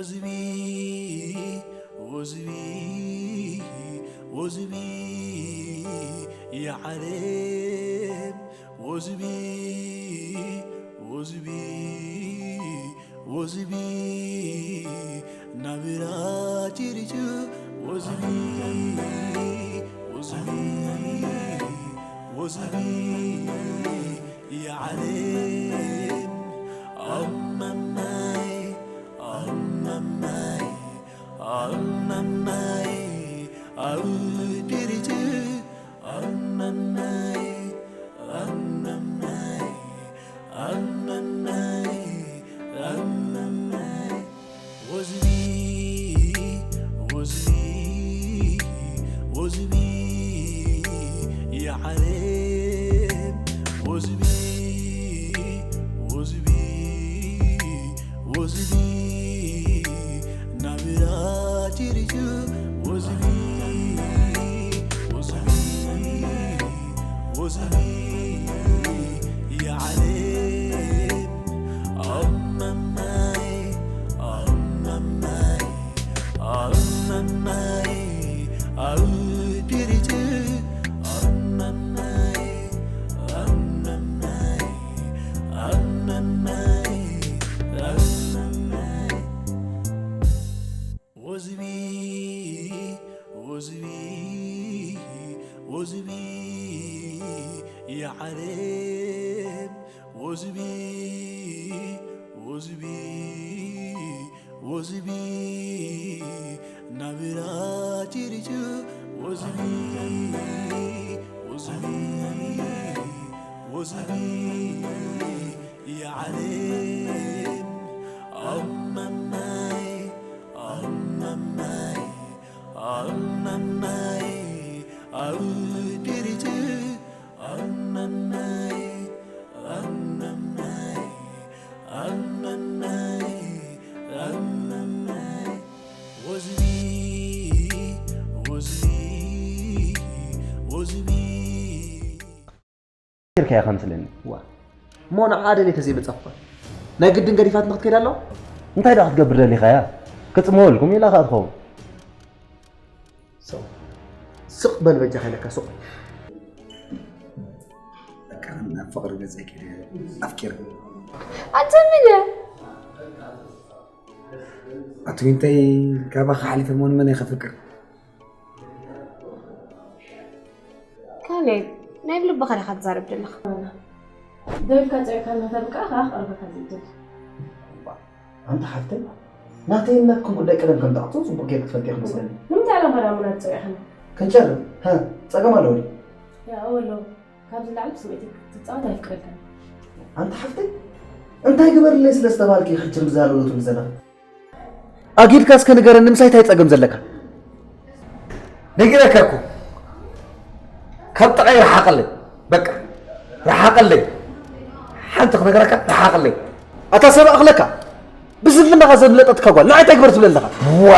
ወዝቢ ወዝቢ ወዝቢ የዓለም ወዝቢ ወዝቢ ወዝቢ ናብራ ቲሪቱ ወዝቢ ወዝቢ ወዝቢ የዓለም ኣማማይ ኣማማይ ኣማማይ ኣብ ቲሪቱ ኣማማይ ኣማማይ ኣማማይ ኣማማይ ወዝቢ ወዝቢ ወዝቢ የዓለም ወዝቢ ወዝቢ ወዝቢ ናብራ ቲሪቱ ወዝቢ ወዝቢ ወዝቢ የዓለም ኣማማይ ኣማማይ ኣማማይ ኣብ ቲሪቱ ኣማማይ ኣማማይ ኣማማይ ኣማማይ ወዝቢ ወዝቢ ወዝቢ የዓለም ወዝቢ ወዝቢ ወዝቢ ናብራ ቲሪቱ ወዝቢ ወዝቢ ወዝቢ የዓለም ኣማማይ ኣማማይ ኣማማይ ኣብ ቲሪቱ ኣማማይ ኣማማይ ኣማማይ ኣማማይ ወዝቢ ወዝቢ ወዝቢ ጌርካያ ከም ስለኒ ዋ እሞ ንዓ ደልየ ተዘይመጻኹ ናይ ግድን ገዲፋት ንክትከይድ ኣለዋ እንታይ ደኣ ክትገብር ደሊኻያ ክጽመወልኩም ኢላ ከኣ ትኸውን ስቕ በል በጃኻ ኢለካ ስቕ በል በቃ ናብ ፍቕሪ ገጸይ ከይደ ኣፍቂረ ኣንተ ምን ኣቲ ዊንተይ ካባኻ ሓሊፈ እሞ ንመን እየ ከፍቅር ካሌብ ናይ ብልብኻ ዲኻ ትዛረብ ዘለኻ ደብካ ጸዊዕካ እናተብቃ ከዓ ክቐርበካ ዝብል ኣንታ ሓፍተይ ናተይን ናትኩም ጉዳይ ቀደም ከም ተዓፅው ፅቡቅ ጌርክ ትፈልጥ ኢኹም መስለኒ ንምንታይ ዓላማ ደኣ ምናት ጸዊዕኻኒ ክንጨርም ሀ ፀገም ኣለዎ ድዩ ያው ኣለዎ ካብዚ ላዕሊ ብስምዒት ክትፃወት ኣይፍቅደልካን ኣንታ ሓፍተይ እንታይ ግበርለይ ስለ ዝተባልኪ ሕጂ ርግዛ ኣለዎ ትብል ዘለኻ ኣጊድካ እስከ ንገረኒ ምሳይ እንታይ ፀገም ዘለካ ነጊረካ እኮ ካብ ጥቓይ ረሓቐለይ በቃ ረሓቐለይ ሓንቲ ክነግረካ ረሓቐለይ ኣታ ሰብ ኣኽለካ ብስንፍናኻ ዘብለጠትካ ጓል ንዓይ እንታይ ግበር ትብል ኣለኻ ዋ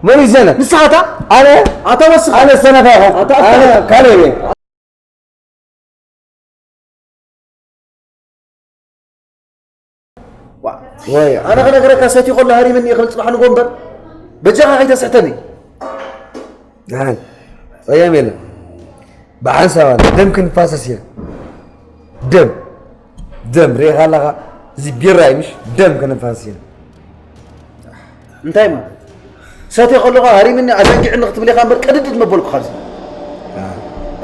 መን እዩ ዘነ ንስኻ ኣታ ኣነ ኣታ ወስኻ ኣነ ሰነፋ ኢኻ ኣነ ካልእ እየ ወይ ኣነ ክነግረካ ሰትዩ ከሎ ሃሪምኒ እየ ክብል ፅባሕ ንጎ እምበር በጃኻ ከይተስሕተኒ ደሓን ፀገም የለን ብሓንሳብ ኣለ ደም ክንፋሰስ ኢና ደም ደም ርኢኻ ኣለኻ እዚ ቢራ እዩ ምሽ ደም ክንፋሰስ ኢና እንታይ ማለት ሰትየ ከለኹ ሃሪምኒ ኣዘንጊዕኒ ክትብል ኢኻ እምበር ቅድድድ መበልኩ ካብዚ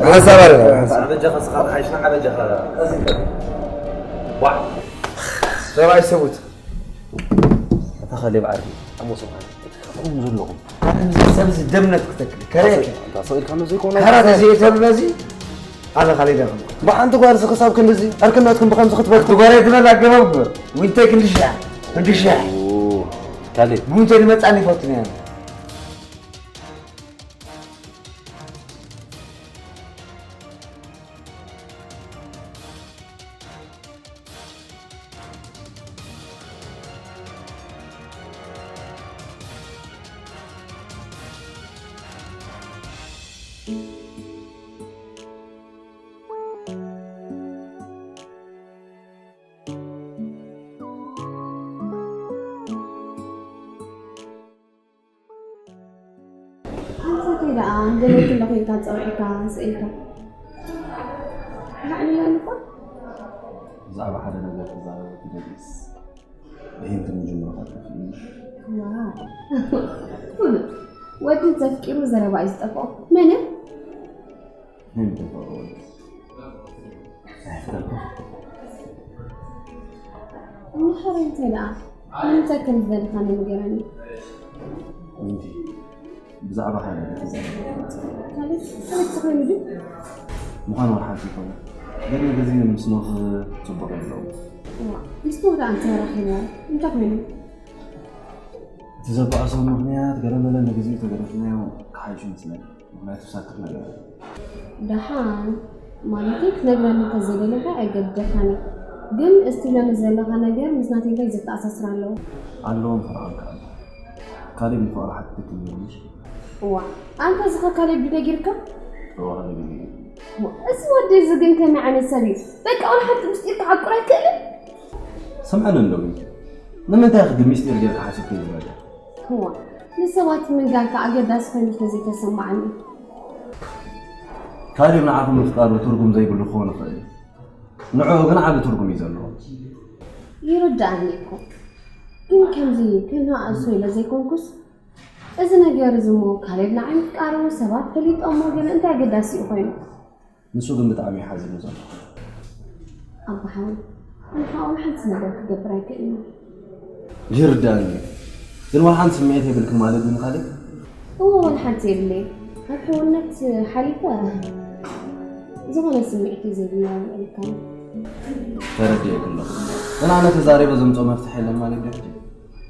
ሓንሳብ ኣለ በጃኻ ስኻ ተሓይሽና ሓበጃኻ ሰብኣይ ሰቡት እታ ኸሌብ ዓርኪ ኣሞ ስብሓን እትከፍኦም ዘለኹም ሰብ እዚ ደምነት ክተክል ከረክ ተኽእልካ ዘይኮነ ካራ ተዘይተሉ ነዚ ኣነ ካሌብ ያኹም ብሓንቲ ጓል እዚ ክሳብ ክንድዚ ዕርክነትኩም ብከምዚ ክትበልኩ ትጓረ ትበል ኣገባብ ዊንተ ክንድሻ ክንድሻ ካሌብ ዊንተ ዝመፃኒ ይፈትነ ደኣ ገለ ክለ ኮይንካ ጸዊዕካ ስኢልካ። ሓዕልለን እኮ። ብዛዕባ ሓደ ነገር ክዛረበኪ ደሊስ። ይህን ክንጅምሮ ከለኺ። ዋው። ፍሉጥ። ወዲ ዘፍቂሩ ዘረባ እዩ ዝጠፍኦ። መን? ይህን ተፈቅሮ ወዲ። ኣይፍለጥኩ። እሞ ሓረይ እንታይ ደኣ? ንምንታይ ከም ዝደለኻ ንገረኒ። እንዲ ብዛዕባ ሓደ ተዛረበ። ካልእ፣ ካልእ ተኾይኑ ድዩ? ምዃኑ ሓንቲ ይኾነ። ግን ግዜ ምስ ኖህ ጽቡቕ የለውም። እዋ፣ ምስ ኖህ ደኣ እንታይ ረኺብዎ? እንታይ ኮይኑ? እቲ ዘባእሶ ምኽንያት ገለመለ ንግዜኡ ተገደፍናዮ ክሓይሽ ይመስለኒ። ምኽንያቱ ሳክት ነገር ኣሎ። ደሓን፣ ማለተይ ክትነግረኒ እንተዘይደሊኻ ኣይገድደካን እየ። ግን እዚ ትብለኒ ዘለኻ ነገር ምስ ናተይ እንታይ ዘተኣሳስር ኣለዎ? ኣለዎም ፈርዖን ከኣ። ካሌብ ንፍቕሪ ሓትትኪ ነይሩ ምሽ? እዋ፣ ኣንታ እዚ ኸ ካሌብ ድዩ ነጊርካ? እዋ፣ ካሌብ እዩ ነጊሩ። እዋ፣ እዚ ወዲ እዚ ግን ከመይ ዓይነት ሰብ እዩ? በቃ፣ ወላ ሓንቲ ምስጢር ክዓቁር ኣይክእልን? ስምዐኒ እንዶ ግን፣ ንምንታይ ኢኺ ግን ምስጢር ጌርካ ሓሲብክዮ ዝመደ? እዋ፣ ንሰባት ምንጋር ከኣ ኣገዳሲ ኮይኑ ስለ ዘይተሰማዓኒ። ካሌብ ንዓኺ ምፍቃሩ ትርጉም ዘይብሉ ክኸውን ይኽእል እዩ። ንዕኡ ግን ዓቢ ትርጉም እዩ ዘለዎ። ይርድኣኒ እኮ። ግን ከምዚ ክንኣእሶ ኢለ ዘይኮንኩስ፣ እዚ ነገር እዚ እሞ ካሌብ ንዓይ ምፍቃሩ ሰባት ፈሊጦሞ ገለ እንታይ ኣገዳሲ እዩ ኮይኑ? ንሱ ግን ብጣዕሚ እዩ ሓዚኑ ዘሎ። ኣባ ሓወይ፣ ኣነ ከኣ ወላ ሓንቲ ነገር ክገብር ኣይክእልን እየ። ይርድኣኒ እዩ። ግን ወላ ሓንቲ ስምዒት የብልክን ማለት ድዩ ንካሌብ? እወ፣ ወላ ሓንቲ የብለይን። ካብ ሕውነት ሓሊፈ ዝኾነ ስምዒት እዩ ዘይብለይ ኢልካኒ። ተረዲኤኪ ኣለኹ። ግን ኣነ ተዛሪበ ዘምጽኦ መፍትሒ የለን ማለት ድዩ ሕጂ?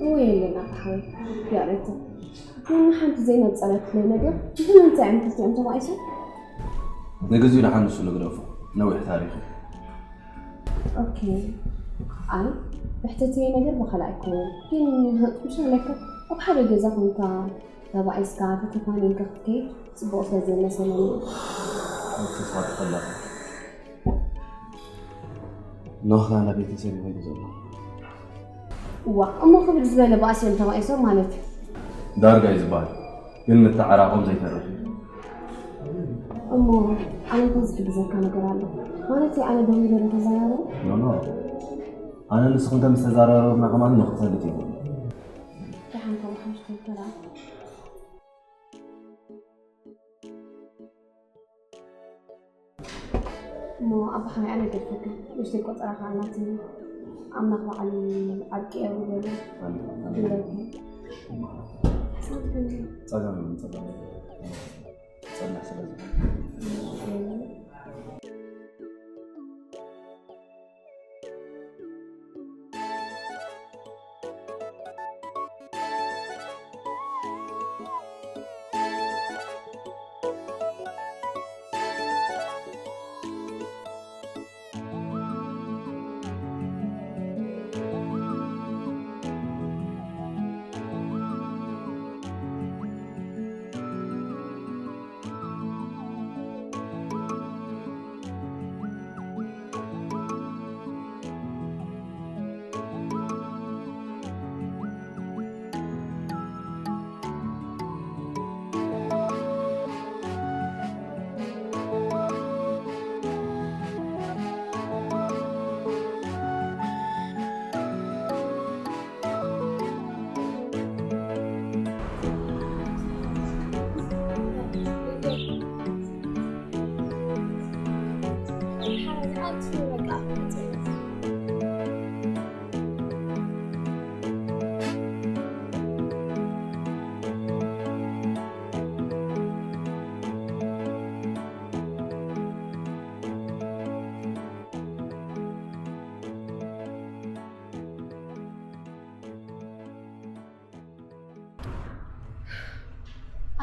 እወ፣ የለን ኣባ ሓወይ። ያሬቶ፣ ግን ሓንቲ ዘይነጸረትለይ ነገር፣ ንምንታይ እዮም ክልቲኦም ተባኢሶም? ንግዚኡ ደሓን ንሱ ንግደፎ። ነዊሕ ታሪኽ እዩ። ኦኬ። ኣይ፣ ብሕተተይ ነገር ብኻልእ ኣይኮነን። ግን ምሽ ኣለካ፣ ኣብ ሓደ ገዛ ኮንካ ተባኢስካ ተተፋኒንካ ክትከይድ ጽቡቕ ስለ ዘይመሰለኒ። ተስፋ ተፈለጠ። ኖህ ናና ቤተሰብ ይኸይዱ ዘሎ። እዋ፣ እሞ ክብድ ዝበለ ባእሲ እዮም ተባኢሶም ማለት እዩ። ዳርጋ እዩ ዝበሃል፣ ግን ምትዕራቖም ዘይተርፍ እዩ። እሞ ኣነ እንታይ ዝሕግዘካ ነገር ኣሎ? ማለት ኣነ ደው ኢለ ዶ ክዘራረብ? ኖ፣ ኖ። ኣነ ንስኽን ከም ዝተዘራረብና ከማን ኖህ ክፈልጥ ይኽእል። ደሓን ተባሓሽ ተንከራ። እሞ ኣባኻ ኣነ ገድፈካ፣ ንእሽተይ ቆጸራ ከኣ ኣላትኒ። ኣምላኽ ባዕሉ ዓርቂ የውርደሉ። ኣሜን፣ ኣሜን። ይበልካ። ሓሳብ ግን ጸገም የብሉን፣ ጸገም የብሉን። ጸንሕ ስለ ዝኾነ።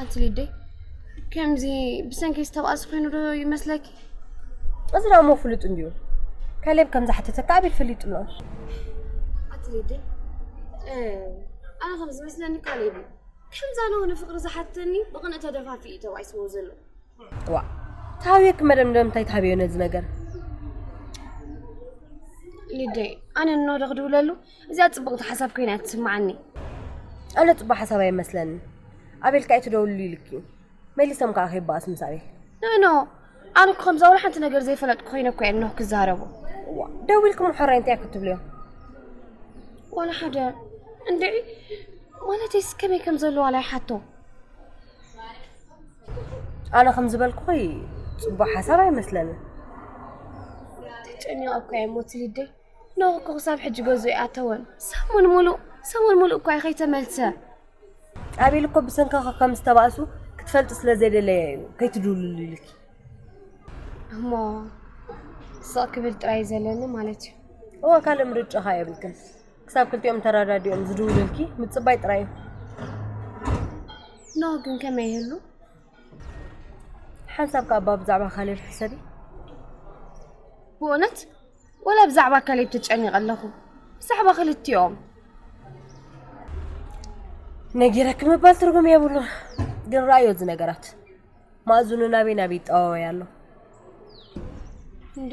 ኣንቲ ሊደይ፣ ከምዚ ብሰንኪ ዝተባእስ ኮይኑ ዶ ይመስለኪ? እዚ ደኣ እሞ ፍሉጥ እንድዩ። ካሌብ ከም ዝሓተተካ ኣቤል ፈሊጡ ኣሎ። ኣንቲ ሊደይ፣ እ፣ ኣነ ከም ዝመስለኒ ካሌብ እዩ። ከምዛ ንሆነ ፍቕሪ ዝሓተኒ ብቕንኢ ተደፋፊኡ እዩ ተባኢስዎ ዘሎ። ዋ፣ ተሃብየኪ መደምደም እንታይ ተሃብዮ ነዚ ነገር? ሊደይ፣ ኣነ ንኖህ ዶ ክድውለሉ? እዚኣ ጽብቕቲ ሓሳብ ኮይና እያ ትስምዓኒ። ኣነ ጽቡቕ ሓሳብ ኣይመስለኒ። ኣቤል ከኣ እዩ ትደውልሉ ኢልኪ። መሊሶም ከዓ ከይበኣስ ምስ ኣቤል። ኖ ኖ፣ ኣነ እኮ ከምዛ ወላ ሓንቲ ነገር ዘይፈለጥኩ ኮይነ እኮ እየ ኣለኹ ክዛረቡ። እዋ፣ ደው ኢልኩም ሕራይ እንታይ ክትብልዮ? ዋላ ሓደ። እንድዒ፣ ማለተይስ ከመይ ከም ዘሎ ዋላ ይሓቶ። ኣነ ከም ዝበልኩኺ ጽቡቕ ሓሳብ ኣይመስለንን። ተጨኒቐ እኮ እየ ሞት ሊደይ። ኖህ እኮ ክሳብ ሕጂ ገዝኡ ኣይኣተወን። ሰሙን ሙሉእ፣ ሰሙን ሙሉእ እኮ እየ ከይተመልሰ። ኣቤል እኮ ብሰንክኺ ከም ዝተባእሱ ክትፈልጢ ስለ ዘይደለየ እዩ ከይትድውልሉ ኢልኪ። እሞ ስቕ ክብል ጥራይ እዩ ዘለኒ ማለት እዩ። እዋ፣ ካልእ ምርጫ ኸኣ የብልክን። ክሳብ ክልቲኦም ተረዳዲኦም ዝድውልልኪ ምጽባይ ጥራይ እዩ። ኖህ ግን ከመይ ይህሉ? ሓንሳብ ከኣ እባ ብዛዕባ ካሌብ ሕሰቢ። ብእውነት ወላ ብዛዕባ ካሌብ ተጨኒቐ ኣለኹ። ብዛዕባ ክልቲኦም። ነጊረኪ ምባል ትርጉም የብሉን። ግን ረኣዮ እዚ ነገራት። ማእዝኑ ናበይ ናበይ ይጠዋወይ ኣሎ። እንዴ፣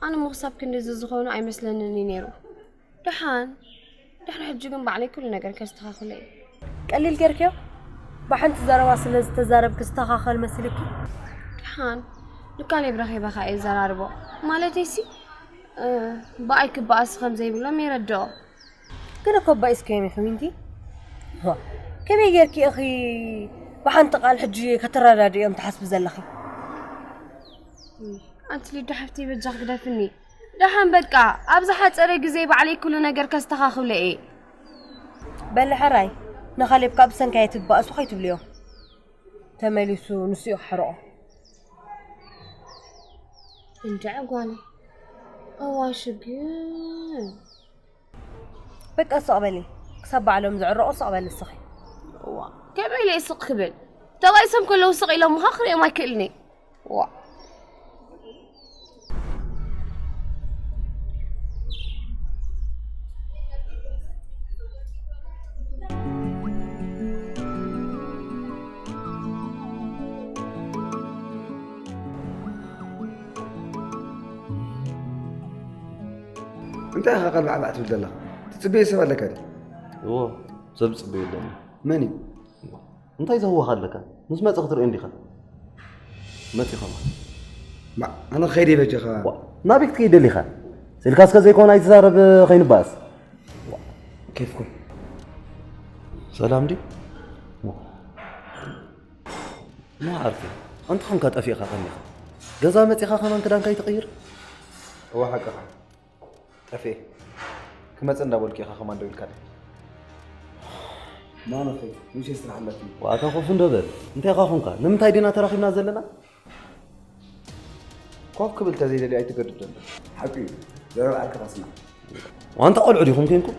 ኣነ እሞ ክሳብ ክንድዚ ዝኾኑ ኣይመስለንን እዩ ነይሩ። ደሓን፣ ድሕሪ ሕጂ ግን ባዕለይ ኩሉ ነገር ከስተኻኽሎ እየ። ቀሊል ጌርክዮ? ብሓንቲ ዘረባ ስለ ዝተዛረብኪ ዝተኻኸል መሲልኪ? ደሓን፣ ንካሌብ ረኺበ ኸኣ እየ ዘራርቦ። ማለተይሲ፣ እ፣ ብኣይ ክበኣስ ከም ዘይብሎም የረድኦ። ግን እኮ ኣባኢስክዮም ኢኺ ዊንቲ። ዋ፣ ከመይ ጌርኪ ኢኺ ብሓንቲ ቃል ሕጂ ከተረዳድእዮም ትሓስቢ ዘለኺ? ኣንቲ ሊዱ ሓፍተይ በጃኺ ግደፍኒ። ደሓን በቃ፣ ኣብ ዝሓጸረ ግዜ ባዕለይ ኩሉ ነገር ከስተኻኽሎ እየ። በሊ ሕራይ፣ ንኻሌብ ካብ ብሰንኪ እየ ትባእሱ ከይትብልዮ። ተመሊሱ ንሱ እዩ ክሕርቆ። እንድዒ ጓለይ፣ እዋይ ሽግር። በቃ ስቕ በሊ። ክሳብ ባዕሎም ዝዕረቑ ስቕ በሊ እስኺ። እዋ፣ ከመይ ኢለ እየ ስቕ ክብል? ተባኢሶም ከለዉ ስቕ ኢሎምኻ ክርእዮም ኣይክእልን እየ። እዋ። እንታይ ኢኻ ቃል ባዕባዕ ትብል ዘለኻ? ትጽበዮ ሰብ ኣለካ ድዩ? እዎ፣ ሰብ ዝጽበዮ ኣለኒ። መን እዩ? እንታይ ዘህወኻ ኣለካ? ምስ መጸ ክትርእዮ እንዲኻ። መጺኻ ማለት። ማ-፣ ኣነ ክኸይድ እየ በጃኻ። ዋ፣ ናበይ ክትከይድ ደሊኻ? ስልካ እስከ ዘይኮነ ኣይትዛረብ፣ ከይንባእስ። ዋ፣ ኬፍኩም። ሰላም ድዩ? ዋ። ማ ዓርኪ፣ ኣንተ ኾንካ ጠፊእካ ቀኒኻ። ገዛ መጺኻ ከማን ክዳንካ ይትቕይር? እዋ ሓቅኻ። ጠፍኤ፣ ክመጽእ እንዳበልኩ ኢኻ ከማን ደው ኢልካለይ። ማን ኣኸይ? ምሸ ስራሕ ኣለኩም። ዋታ ኮፍ እንዶ በል። እንታይ ኢኻ ኾንካ? ንምንታይ ዲና ተራኺብና ዘለና? ኮፍ ክብል ተዘይደልዩ ኣይትገድዶ እንዶ። ሓቂ እዩ። ዘረባ ዓርከኻ ስማዕ። ዋንታ ቆልዑ ዲኹም ኮንኩም?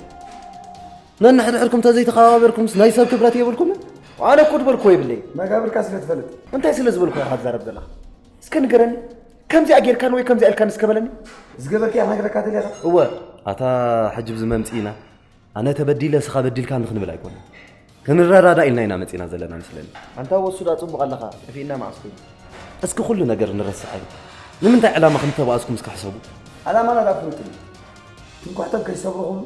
ነንሕድሕድኩም ተዘይተኸባበርኩምስ ናይ ሰብ ክብረት የብልኩምን? ኣነ እኮ ዝበልኩዎ የብለይ። መጋብርካ ስለ ትፈልጥ። እንታይ ስለ ዝበልኩ ኢኻ ትዛረብ ዘለኻ? እስከ ንገረኒ። ከምዚኣ ጌርካን ወይ ከምዚኣ ኢልካን እስከ በለኒ። ዝገበርክያ ክነግረካ ተሊኻ? እወ፣ ኣታ ሕጂ ብዚ መምጽኢና፣ ኣነ ተበዲለ እስኻ በዲልካኒ ክንብል ኣይኮነን። ክንረዳዳእ ኢልና ኢና መጺና ዘለና መስለኒ። ኣንታ ወሱዳ ጽቡቕ ኣለኻ፣ ጠፊእና መዓስ ኮይኑ? እስኪ ኩሉ ነገር ንረስዓዮ። ንምንታይ ዕላማ ከም እተባእስኩም እስኪ ሕሰቡ። ዕላማና ደኣ ፍሉጥ እዩ። ትንኳሕቶም ከይሰብሩ ኹሉ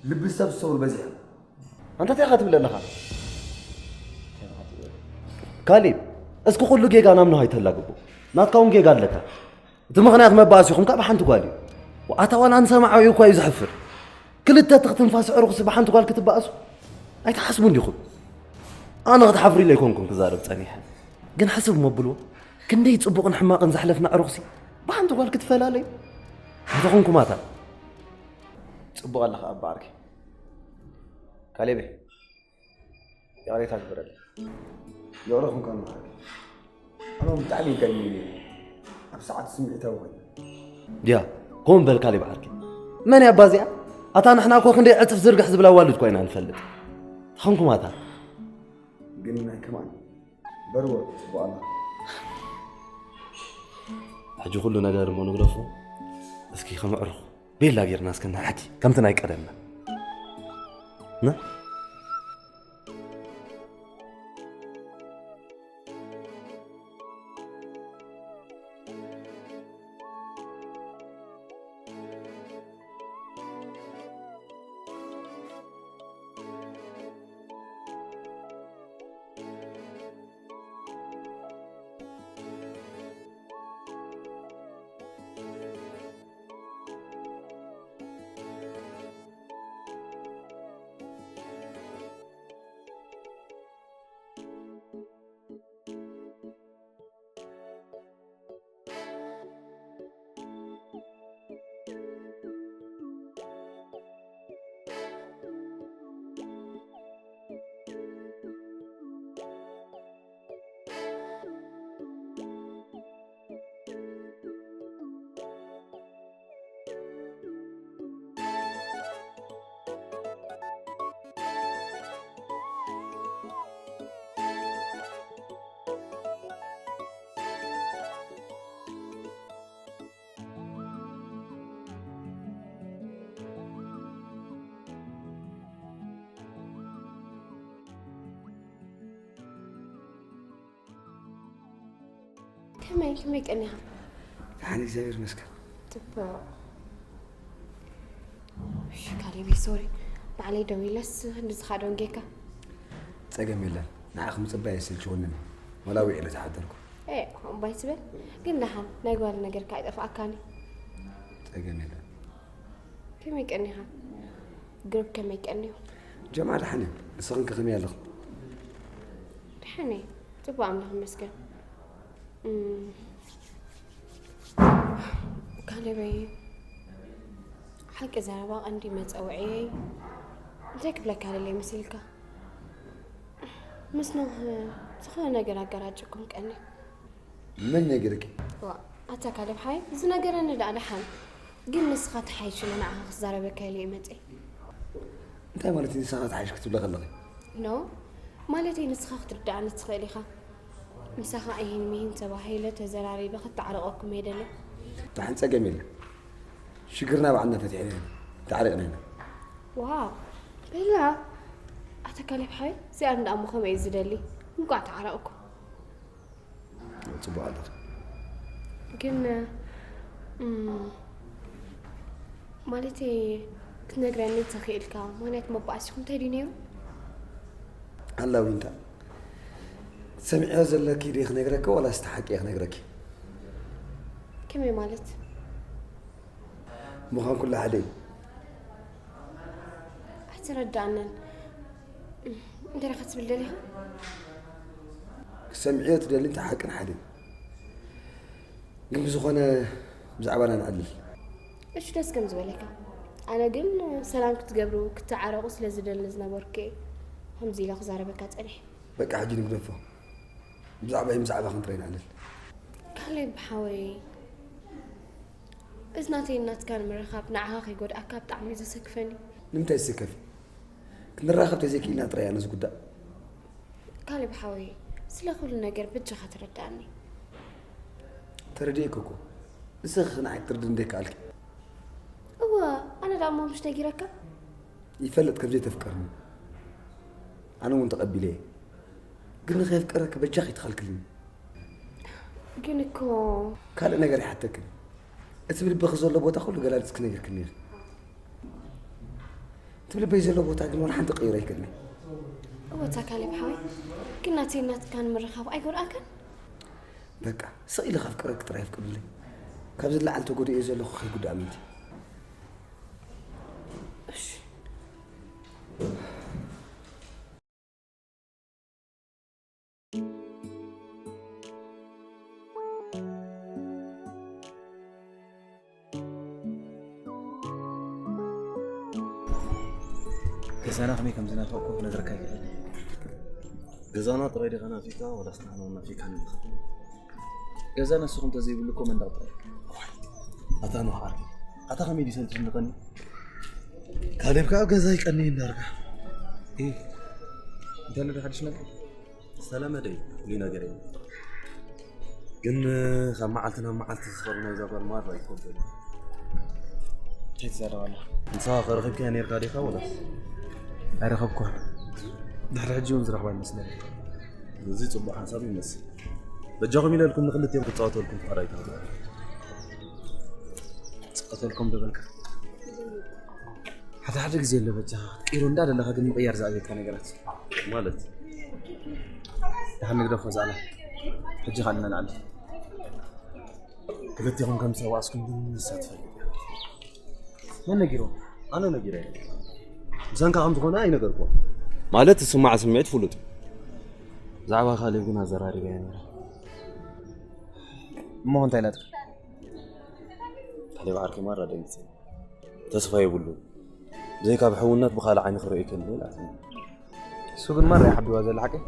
ልቢ ሰብ ዝሰብሩ በዚሖም። ኣንታ እንታይ ኢኻ ትብል ኣለኻ? ካሌብ፣ እስኪ ኩሉ ጌጋ ናብ ኖህ ኣይተላግቦ። ናትካ እውን ጌጋ ኣለካ። እቲ ምኽንያት መባእሲኹም ካብ ሓንቲ ጓል እዩ። ኣታ ዋላ ንሰማዖ እዩ እኳ እዩ ዘሕፍር። ክልተ ትኽ ትንፋስ ኣዕሩኽሲ ብሓንቲ ጓል ክትባእሱ ኣይትሓስቡን ዲኹም? ኣነ ክትሓፍሩ ኢለ ኣይኮንኩን ክዛረብ ጸኒሐ። ግን ሕስብ እሞ ብልዎ፣ ክንደይ ጽቡቕን ሕማቕን ዘሕለፍና ኣዕሩኽሲ ብሓንቲ ጓል ክትፈላለዩ? ኣይተኾንኩም ኣታ። ጽቡቕ ኣለኻ ኣባ ዓርኪ። ካሌበይ፣ ይቕሬታ ግበረለይ። ይቕረ ኹንካ መሓሪ። ኣነ እውን ብጣዕሚ ይገርመኒ እዩ። ኣብ ሰዓት ስምዒታዊ ኮይነ። ድያ፣ ከምኡ በል ካሌብ ዓርከይ። መን እያ ኣባ እዚኣ? ኣታ ንሕና እኮ ክንደይ ዕጽፍ ዝርግሕ ዝብላ ኣዋልድ እኳ ኢና ንፈልጥ። ተኸንኩም ኣታ። ግን ናይ ከማን በርዎ ጽቡቕ ኣላ። ሕጂ ኩሉ ነገር እሞ ንግደፎ። እስኪ ከም ኣዕሩኽ ቤላ ጌርና እስከ ንሓኪ ከምቲ ናይ ቀደምና። ነ? ከመይ ከመይ ቀኒኻ? ደሓን እግዚኣብሔር ይመስገን። ጽቡቕ። እሺ ካሌበይ፣ ሶሪ፣ ባዕለይ ደዊለስ ክንዲ ዝኻዶን ጌካ። ጸገም የለን። ንዓኺ ምጽባይ ኣይሰልችወንን። ዋላ ውዒለ ዝሓደርኩ። ኤ፣ ከምኡ እምባ ኣይትበል። ግን ደሓን ናይ ጓል ነገርካ ኣይጠፍኣካን እዩ። ጸገም የለን። ከመይ ቀኒኻ? ግሩፕ ከመይ ቀንዩ? ጀምዓ ደሓን እዮም። ንስኽን ከ ከመይ ኣለኹ? ደሓን እየ። ጽቡቕ ኣምላኽ ይመስገን። እም፣ ካሌበይ፣ ሓቂ ዘረባ ቀንዲ መጸውዒየይ እንታይ ክብለካ ደለየ መሲልካ? ምስ ኖህ ዝኾነ ነገር ኣገራጭኩም ቀኒ። መን ነጊርኪ? ዋ፣ ኣታ ካሌብ ሓይ፣ ዝነገረኒ ደኣ ደሓን። ግን ንስኻ ተሓይሽ ኢለ ንዓኻ ክዛረበካ ኢለ እየ መጺአ። እንታይ ማለት እዩ ንስኻ ተሓይሽ ክትብለ ከለኺ? ኖ፣ ማለተይ ንስኻ ክትርድኣኒ ትኽእል ኢኻ። ምሳኻ እሂን ምሂን ተባሂለ ተዘራሪበ ክተዓረቐኩም እየ ደልየ። ደሓን ጸገም የለን። ሽግርና ባዕልና ፈቲሕና ኢና። ተዓሪቕና ኢና። ዋው፣ በላ ኣታ ካሌብ ሓይ፣ እዚኣ እንዳ እሞ ከመይ እዩ ዝደሊ? እንቋዕ ተዓረቕኩም። ጽቡቕ ኣለኺ። ግን እም፣ ማለተይ ክትነግረኒ እንተኽኢልካ፣ ምኽንያት መባኣሲኹም እንታይ ድዩ ነይሩ? ኣላ ዊንታ፣ ሰሚዕዮ ዘለኪ ድየ ክነግረኪ ወላስ እቲ ሓቂ እየ ክነግረኪ? ከመይ ማለት? ምዃን ኩሉ ሓደ እዩ። ኣይተረዳእንን። እንታይ ኢኻ ክትብል ደሊኻ? ክሰምዕዮ ትደሊ እንተ ሓቅን ሓደ እዩ። ግን ብዝኾነ ብዛዕባና ንዕልል። እሺ ደስ ከም ዝበለካ። ኣነ ግን ሰላም ክትገብሩ ክትዓረቑ ስለ ዝደሊ ዝነበርኩ እየ ከምዚ ኢለ ክዛረበካ ጸኒሐ። በቃ ሕጂ ንግደፎ። ብዛዕባይ ብዛዕባ ክንጥራይ ንዕልል። ካሌብ ሓወይ፣ እዚ ናተይን ናትካን ምርኻብ ንዓኻ ከይጎድኣካ ብጣዕሚ እዩ ዘሰክፈኒ። ንምንታይ ዝስከፍ? ክንራኸብ ተዘይክኢልና ጥራይ እያ ነዚ ጉዳእ። ካሌብ ሓወይ፣ ስለ ኩሉ ነገር በጃኻ ተረዳኣኒ። ተረዲኤኪ እኮ። ንስኺ ንዓይ ክትርድእኒ ዘይከኣልኪ። እወ፣ ኣነ ደኣ እሞ ምሽ ነጊረካ? ይፈልጥ ከም ዘይተፍቅርኒ። ኣነ እውን ተቐቢለየ። ግን ንኸየፍቅረኪ በጃኺ ትኸልክልኒ። ግን እኮ ካልእ ነገር ይሓተክን። እቲ ብልብኺ ዘሎ ቦታ ኩሉ ገላሊጽኪ ነጊርክኒ ኢኺ። እቲ ብልበይ ዘሎ ቦታ ግን ወላ ሓንቲ ክቕይሮ ኣይክእልን። እወ፣ እታ ካሌብ ሓወይ፣ ግን ናተይን ናትካን ምርኻብ ኣይጎድኣካን? በቃ ስቕ ኢለ ከፍቅረኪ ጥራይ ፍቀድለይ። ካብዚ ንላዕሊ ተጎዲኤ ዘለኹ ከይጉዳእ ምእንቲ። እሺ። ገዛና ከመይ ከም ዝናፈቕኩ ክነግረካ ይኽእል። ገዛና ጥራይ ዲኻ ናፊቕካ ወላስ ንሕና እውን ናፊቕካና ኢኻ? ገዛ ንስኹም እንተዘይብሉ እኮ መንደቕ ጥራይ። ኣታ ኖህ ዓርከይ፣ ኣታ ከመይ ድዩ ሰልችኒ ቀኒ? ካሌብ ከኣ ገዛ ይቀኒ እንዳርጋ። እ፣ እንታይ ኣሎ ዶ ሓድሽ ነገር? ዝተለመደ እዩ፣ ፍሉይ ነገር የለን። ግን ካብ መዓልቲ ናብ መዓልቲ ዝኸሩ ናይዛ ጓል ማራ ይከብደሉ። እንታይ ትዛረብ ኣለኻ? ንስኻ ከ ረኺብካያ ነይርካ ዲኻ ወላስ? ኣይረኸብኩዋን። ድሕሪ ሕጂ እውን ዝረኽባ ይመስለኒ። እዚ ጽቡቕ ሓሳብ ይመስል። በጃኹም ኢለልኩም ንክልቲኦም ክጻወተልኩም ፍቓድ ኣይትሃቡ። ጸወተልኩም ዶ በልካ? ሓደ ሓደ ግዜ ኣሎ በጃኻ ክትቅይሮ እንዳደለኻ ግን ምቕያር ዝኣብየካ ነገራት። ማለት? ደሓን ንግደፎ ዛዕላ። ሕጂ ካልእ ነልዓል። ክልቲኹም ከም ዝተባኣስኩም ግን ንሳ ትፈልጥ እያ። መን ነጊርዎ? ኣነ ነጊረ። ብሰንካ ከም ዝኾነ ኣይነገርኩዎን። ማለት ዝስማዕ ስምዒት ፍሉጥ እዩ። ብዛዕባ ካሌብ ግን ኣዘራሪበያ ነይረ። እሞ እንታይ ኢላትካ? ካሌብ ዓርከይ ማራ ደንጊጸ። ተስፋ የብሉን። ብዘይካ ብሕውነት ብኻልእ ዓይኒ ክርእዮ ይክእል ኢላትኒ። እሱ ግን ማራ እዩ ሓቢዋ ዘሎ ሓቀይ።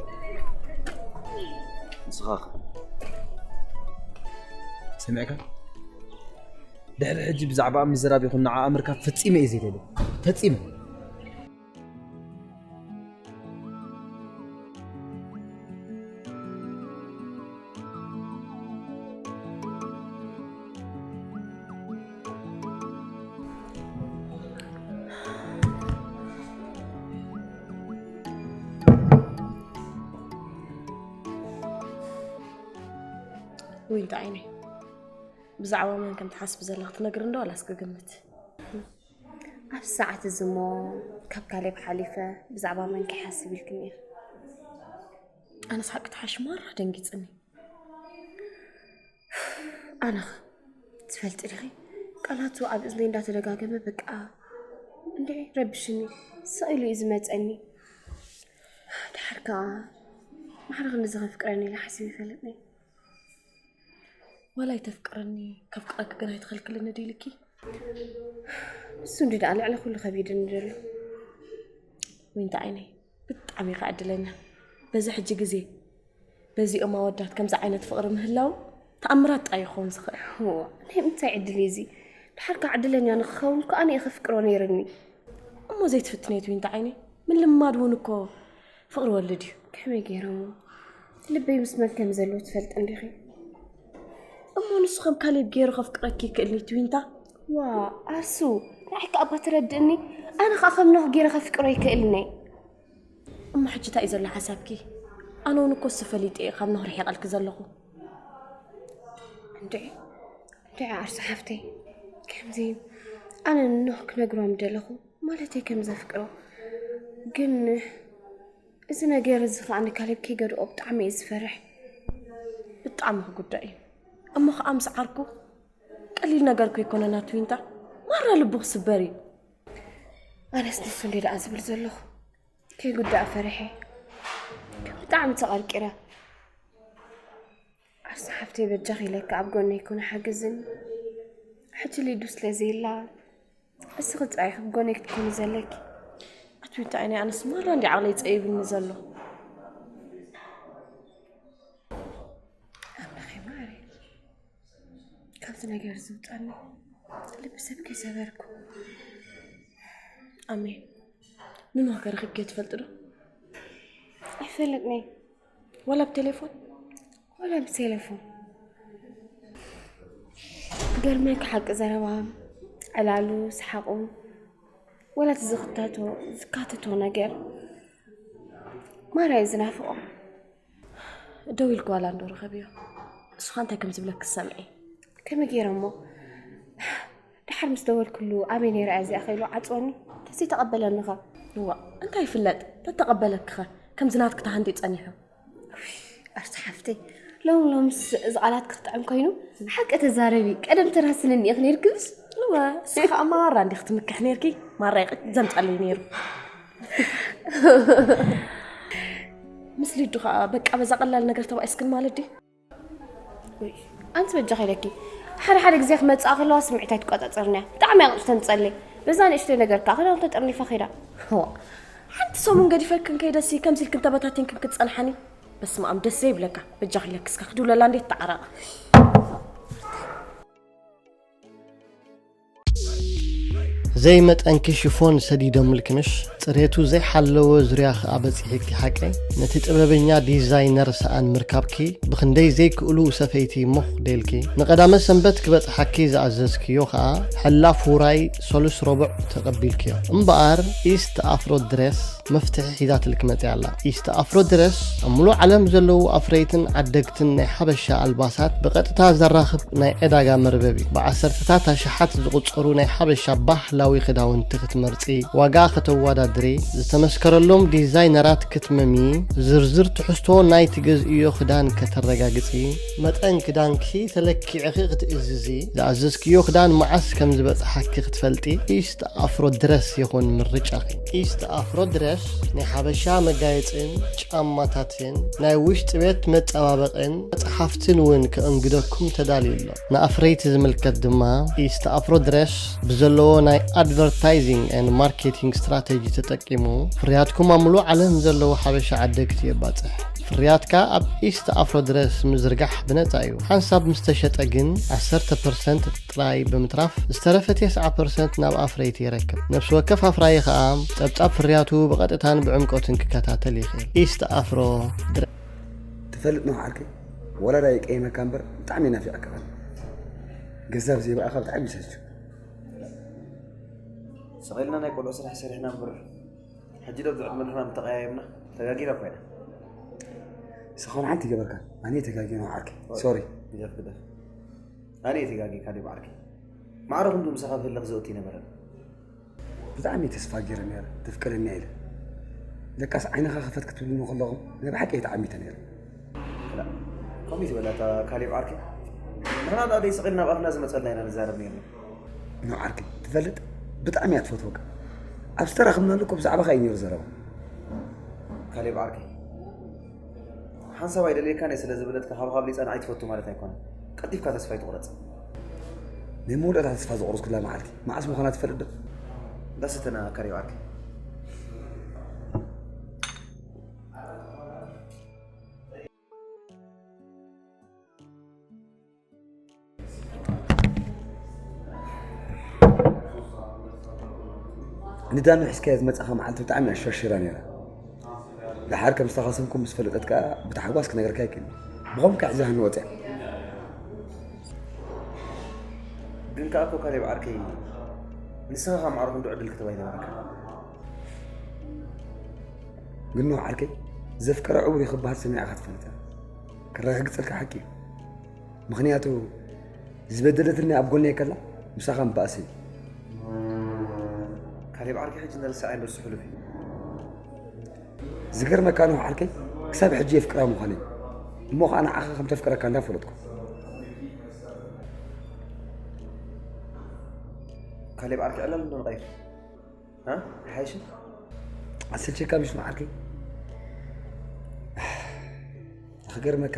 ንስኻ ኸ? ሰሚዕካ? ድሕሪ ሕጂ ብዛዕባኣ ምዝራብ ይኹን ንዓኣ ምርካብ ፈጺመ እየ ዘይደሊ። ፈጺመ። ዊንታ ዓይነይ፣ ብዛዕባ መን ከም ትሓስቢ ዘለኺ ትነግሪ እንዶ ዋላስ ክግምት? ኣብዚ ሰዓት እዚ እሞ ካብ ካሌብ ሓሊፈ ብዛዕባ መን ክሓስብ ኢልክኒ እየ? ኣነስ ሓቂ ትሓሽ ማራ ደንጊፅኒ። ኣነኸ ትፈልጢ ዲኺ? ቃላቱ ኣብ እዝነይ እንዳተደጋገመ በቃ እንድዒ ረብሽኒ ስቕ ኢሉ እዩ ዝመፀኒ። ድሓር ከዓ ማዕረ ክንድዚ ከፍቅረኒ ኢለ ሓሲብ ይፈልጥኒ። ዋላ ኣይተፍቅረኒ፣ ከፍቅረኪ ግን ኣይትኸልክልኒ ድዩ ኢልኪ? እሱ እንዲ ደኣ ልዕሊ ኩሉ ከቢድኒ ዘሎ። ዊንታ ዓይነይ፣ ብጣዕሚ ኢኻ ዕድለኛ። በዚ ሕጂ ግዜ በዚኦም ኣወዳት ከምዚ ዓይነት ፍቕሪ ምህላው ተኣምራት ጥራይ ይኸውን ዝኽእል። እዋ፣ ናይ ምንታይ ዕድል እዩ እዚ? ድሓር ከዓ ዕድለኛ ንክኸውን ከዓ ኣነ እየ ከፍቅሮ ነይርኒ። እሞ ዘይትፍትነይ ዊንታ ዓይነይ፣ ምልማድ እውን እኮ ፍቕሪ ወልድ እዩ። ከመይ ገይሮሞ? ልበይ ምስ መን ከም ዘሎ ትፈልጥ እንዲኺ? እሞ ንሱ ከም ካሌብ ገይሩ ከፍቅረኪ ይክእልኒ ትዊንታ? ዋ፣ ኣርሱ፣ ንዓይ ከኣ እባ ትረድእኒ። ኣነ ከኣ ከም ኖህ ገይረ ከፍቅሮ ይክእልኒ። እሞ ሕጂ እንታይ እዩ ዘሎ ሓሳብኪ? ኣነ እውን እኮ እሱ ፈሊጠ እየ ካብ ኖህ ርሒቐልኪ ዘለኹ። እንድዒ፣ እንድዒ ኣርሱ ሓፍተይ፣ ከምዚ ኣነ ንኖህ ክነግሮ ምደለኹ፣ ማለተይ ከም ዘፍቅሮ። ግን እዚ ነገር እዚ ከኣ ንካሌብ ከይገድኦ ብጣዕሚ እየ ዝፈርሕ። ብጣዕሚ ክጉዳእ እዩ። እሞ ከኣ ምስ ዓርኩ ቀሊል ነገር እኮ ኣይኮነን ኣቲ ዊንታ። ማራ ልቡ ክስበር እዩ። ኣነስ ንሱ እንዴ ደኣ ዝብል ዘለኹ። ከይጉዳእ ፈሪሐ። ብጣዕሚ ተቐርቂረ። ኣርሲ ሓፍተይ በጃኺ ኢለኪ ኣብ ጎነይ ኩኒ ሓግዝኒ። ሕጂ ሊዱ ስለ ዘየላ እስኺ ጥራይ ኢኺ ኣብ ጎነይ ክትኮኒ ዘለኪ። ኣቲ ዊንታ ዓይነይ ኣነስ ማራ እንዲ ዓቕለይ ጸይብኒ ዘሎ። ኣምላኸይ ማሪ፣ ካብዚ ነገር ዝውጣኒ ልቢ ሰብ ከይሰበርኩ። ኣሜን። ንኖህ ከ ረኺብኪዮ ትፈልጢ ዶ? ኣይፈልጥኒ። ዋላ ብቴሌፎን? ዋላ ብቴሌፎን። ገርመኪ ሓቂ ዘረባ፣ ዕላሉ፣ ሰሓቑ፣ ወላ እቲ ዝኽተቶ፣ ዝካተቶ ነገር ማራ እየ ዝናፍቖ። ደው ኢልኪ ዋላ እንዶ ርኸብዮ። እሱ ኸ እንታይ ከም ዝብለኪ ሰምዒ። ከመይ ገይረ እሞ? ደሓር ምስ ደወልኩሉ ኣበይ ነይረ እያ እዚኣ ከ ኢሉ ዓጽወኒ። ተዘይተቐበለኒ ኸ? እዋ፣ እንታይ ይፍለጥ? ተተቐበለኪ ኸ? ከምዚ ናትኪ ተሃንጢ ጸኒሑ። ኣርሲ ሓፍተይ፣ ሎም ሎምስ እዚ ቃላት ክጥዕም ኮይኑ፣ ሓቂ ተዛረቢ፣ ቀደም ተራስንኒ ኢኺ ነይርክብስ? እወ፣ እሱ ኸኣ ማራ እንዲኺ ትምክሕ ነይርኪ፣ ማራ ይቕት ዘምጸለይ ነይሩ። ምስ ሊዱ ኸኣ በቃ በዛ ቀላል ነገር ተባኢስክን ማለት ድዩ? ውይ፣ ኣንቲ በጃኺ ኢለኪ፣ ሓደ ሓደ ግዜ ክመጽኣ ከለዋ ስምዒት ኣይትቆጻጸርን እያ። ብጣዕሚ እያ ቅጭ ተምጸለይ። በዛ ንእሽተይ ነገር ከኣ ክዳውንታ ጠርኒፋ ከይዳ። ዋ፣ ሓንቲ ሰሙን ገዲፈልክን ከይደሲ ከምዚ ኢልክን ተበታቲንክን ክትጸንሓኒ? በስመ ኣብ፣ ደስ ዘይብለካ። በጃኺ ኢለኪ እስከ ክድውለላ እንዴት ተዓረቓ። ዘይመጠንኪ ሽፎን ሰዲዶምልኪ ምሽ? ጽሬቱ ዘይሓለወ ዙርያ ከኣ በጺሒኪ ሓቀይ? ነቲ ጥበበኛ ዲዛይነር ሰኣን ምርካብኪ ብኽንደይ ዘይክእሉ ሰፈይቲ ሞኽ ደልኪ? ንቐዳመ ሰንበት ክበጽሓኪ ዝኣዘዝክዮ ከኣ ሕላፍ ውራይ ሰሉስ ረቡዕ ተቐቢልክዮ። እምበኣር ኢስት ኣፍሮ ድሬስ መፍትሒ ሒዛትልኪ መጺኣ ኣላ። ኢስት ኣፍሮ ድረስ ኣብ ምሉእ ዓለም ዘለዉ ኣፍረይትን ዓደግትን ናይ ሓበሻ ኣልባሳት ብቐጥታ ዘራኽብ ናይ ዕዳጋ መርበብ እዩ። ብዓሰርተታት ኣሽሓት ዝቑጸሩ ናይ ሓበሻ ባህላዊ ክዳውንቲ ክትመርጺ፣ ዋጋ ከተወዳድሪ፣ ዝተመስከረሎም ዲዛይነራት ክትመሚ፣ ዝርዝር ትሕዝቶ ናይ ትገዝእዮ ክዳን ከተረጋግጺ፣ መጠን ክዳንኪ ተለኪዕኺ ክትእዝዚ፣ ዝኣዘዝክዮ ክዳን መዓስ ከም ዝበጽሓኪ ክትፈልጢ፣ ኢስት ኣፍሮ ድረስ ይኹን ምርጫኺ። ኢስት ኣፍሮ ድረስ ናይ ሓበሻ መጋየጽን ጫማታትን ናይ ውሽጢ ቤት መጸባበቕን መጽሓፍትን እውን ከእንግደኩም ተዳልዩ ኣሎ። ንኣፍረይቲ ዝምልከት ድማ ኢስት ኣፍሮ ድረስ ብዘለዎ ናይ ኣድቨርታይዚንግ ኤንድ ማርኬቲንግ ስትራተጂ ተጠቂሙ ፍርያትኩም ኣብ ምሉእ ዓለም ዘለዉ ሓበሻ ዓደግቲ የባጽሕ። ፍርያትካ ኣብ ኢስት ኣፍሮ ድረስ ምዝርጋሕ ብነጻ እዩ። ሓንሳብ ምስ ተሸጠ ግን ዓሰርተ ፐርሰንት ጥራይ ብምትራፍ ዝተረፈ ተስዓ ፐርሰንት ናብ ኣፍረይቲ ይረክብ። ነፍሲ ወከፍ ኣፍራዪ ኸኣ ጸብጻብ ፍርያቱ ብቐጥታን ብዕምቆትን ክከታተል ይኽእል። ኢስት ኣፍሮ ድረ- ትፈልጥ ኖህ ዓርከይ፣ ወላ ዳኣ ይቀይመካ እምበር ብጣዕሚ ናፊቐካ። ገንዘብ ዘይበኣኻ ብጣዕሚ ይሰልቹ። ስቕ ኢልና ናይ ቆልዑ ስራሕ ሰሪሕና እምበር፣ ሕጂ ዶ ኣብዚ ዕድመ ንሕና ምተቐያየምና? ተጋጊና እኮ ኢና። ንስኻ እውን ሓንቲ ይገበርካ። ኣነ ተጋጊና ዓርከይ። ሶሪ። ግደፍ ግደፍ። ኣነ እየ ተጋጊ ካሌብ ዓርከይ። ማዕረ ክንዱ ምሳኻ ብህልኽ ዘእቱ ይነበረን። ብጣዕሚ ተስፋ ገይረ ነይረ፣ ተፍቅረኒ ኢለ። ለካስ ዓይንኻ ክፈት ክትብሉኒ ከለኹም ናይ ብሓቂ እየ ተዓሚተ ነይረ። ክላእ፣ ከምኡ ትበላ እታ ካሌብ ዓርከይ። ንሕና ደኣ ደይ ስቕ ኢልና ኣብ ኣፍና ዝመጸልና ኢና ንዛረብ ነይርና። ኖ ዓርከይ፣ ትፈልጥ፣ ብጣዕሚ እያ ትፈትወካ። ኣብ ዝተራኸብናሉ እኮ ብዛዕባኻ እዩ ነይሩ ዘረባ። ካሌብ ዓርከይ፣ ሓንሳብ ኣይደልየካን እየ ስለ ዝበለትካ ካብ ካብ ሊፀን ኣይትፈቱ ማለት ኣይኮነን። ቀልጢፍካ ተስፋ ኣይትቑረፅ። ናይ መወዳእታ ተስፋ ዝቆረፅኩላ መዓልቲ መዓስ ምዃና ትፈልጥ ዶ? እንዳሰተና ካሌብ ዓርከይ። ንዳኑ ሒዝካዮ ዝመጻኻ መዓልቲ ብጣዕሚ ኣሸርሺራ ነይራ። ደሓር ከም ዝተኸሰምኩ ምስ ፈለጠት ከኣ ብታሕጓስ ክነግረካ ኣይክእልን። ብኸምኡ ከኣ ሒዛኒ ወጽያ። ግን ከኣ እኮ ካሌብ ዓርከይ፣ ንስኻ ካብ ማዕረ ክንዱ ዕድል ክትህባ ኣይነበረካ። ግን ኖህ ዓርከይ፣ ዘፍቀረ ዕውር እዩ ክበሃል ሰሚዕካ ትፈልጥ ኢኻ። ከረጋግጸልካ ሓቂ እዩ። ምኽንያቱ ዝበደለትኒ ኣብ ጎነይ ከላ ምሳኻ ምባእሰይ። ካሌብ ዓርከይ ሕጂ ንርሳዕ ኣይንርሱ ሕሉፍ እዩ። ዝገርመካ ኖህ ዓርከይ ክሳብ ሕጂ የፍቅራ ምዃነይ እሞ ኸዓ ንዓኻ ከም ተፍቅረካ እንዳፈለጥኩ። ካሌብ ዓርከይ ዕላል እንዶ ንቐይር። ها؟ ሓይሽ ኣሰልቸካ ምሽ መዓርከይ ክገርመካ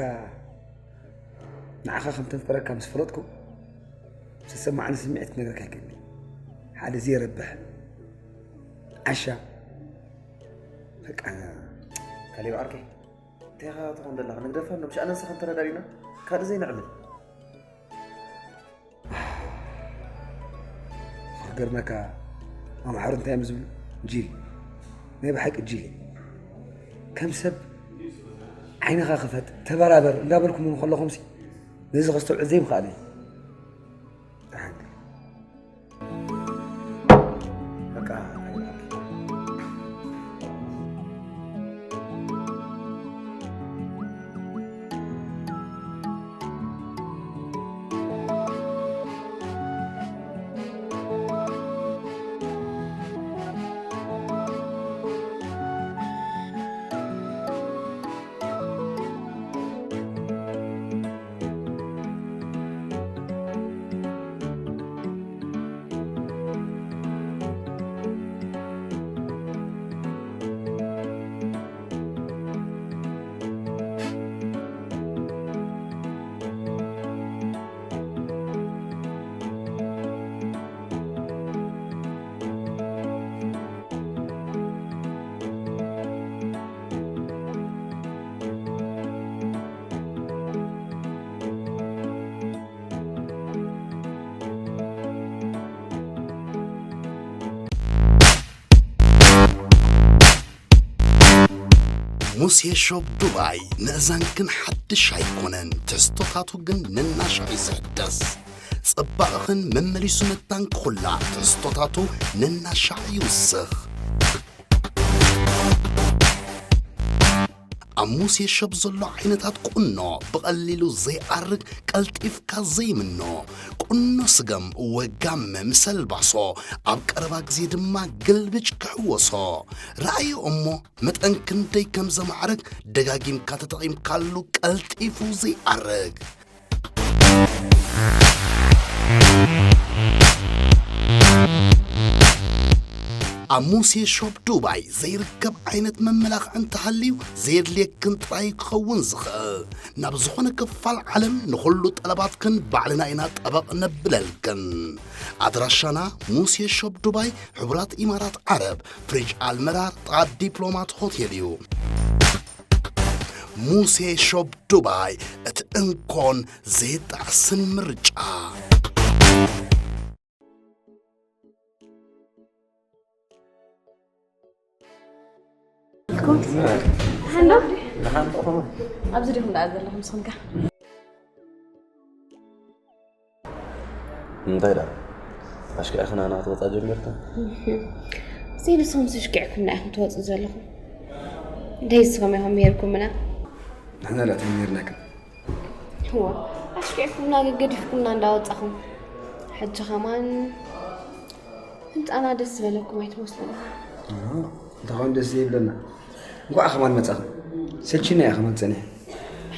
ንዓኻ ከም ተፍቅረካ ምስ ፈለጥኩ ዝተሰማዓኒ ስምዒት ክነግረካ ኣይክእልን ሓደ ዘየረብሕ ዓሻ በቃ ካሌብ ዓርከይ እንታይ ኢኻ ትኾን ዘለኻ ንግደፋ እንዶ ምሽ ኣነ ንስኻ እንተረዳዲና ካልእ ዘይነዕምል ክገርመካ ኣምሓሩ እንታይ እዮም ዝብሉ ጂል ናይ ብሓቂ ጂል ከም ሰብ ዓይንኻ ክፈት ተበራበር እንዳበልኩም ከለኹም ነዚ ከስተውዕል ዘይምኽኣለይ በቃ ሙሴ ሾፕ ዱባይ ንእዛን ግን ሓድሽ ኣይኮነን፣ ትሕዝቶታቱ ግን ነናሻዕ እዩ ዝሕደስ። ጽባቐኽን መመሊሱ መታን ክኹላዕ ትሕዝቶታቱ ነናሻዕ ይውስኽ። ኣብ ሙሴ ሸብ ዘሎ ዓይነታት ቁኖ ብቐሊሉ ዘይኣርግ ቀልጢፍካ ዘይምኖ ቁኖ ስገም ወጋመ ምስ ኣልባሶ ኣብ ቀረባ ግዜ ድማ ግልብጭ ክሕወሶ ረኣዮ እሞ መጠን ክንደይ ከም ዘማዕርግ ደጋጊምካ ተጠቒምካሉ ቀልጢፉ ዘይኣርግ ኣብ ሙሴ ሾፕ ዱባይ ዘይርከብ ዓይነት መመላኽዒ እንተሃልዩ ዘየድልየክን ጥራይ ክኸውን ዝኽእል ናብ ዝኾነ ክፋል ዓለም ንኹሉ ጠለባትክን ባዕልና ኢና ጠበቕ ነብለልክን ኣድራሻና ሙሴ ሾፕ ዱባይ ሕቡራት ኢማራት ዓረብ ፍሪጅ ኣልመራር ጥቓ ዲፕሎማት ሆቴል እዩ ሙሴ ሾፕ ዱባይ እቲ እንኮን ዘይጣዕስን ምርጫ ሃሎ ደሓን ዲኹም? ኣብዚ ዲኹም ደኣ ዘለኹም ንስኹም ከ? እንታይ ደኣ ኣሽኪዕኽና ክትወፃ ጀሚርክን? ዘይንስኹምስ ኣሽኪዕኩምና ኢኹም ትወፅኡ ዘለኹም። ደይ ንስኹም ኢኹም ምሂርኩምና። ንሕና ደኣ ተን ምሂርናክን? እወ ኣሽኪዕኩምና፣ ገገዲፍኩምና እንዳወጻኹም። ሕጂ ከማን ህንጻና ደስ ዝበለኩም ኣይትመስሉን። እንተኾን ደስ ዘይብለና። እንኳዕ ከማን መጻኹም። ሰልችና እያ ከማን ጸኒሐ።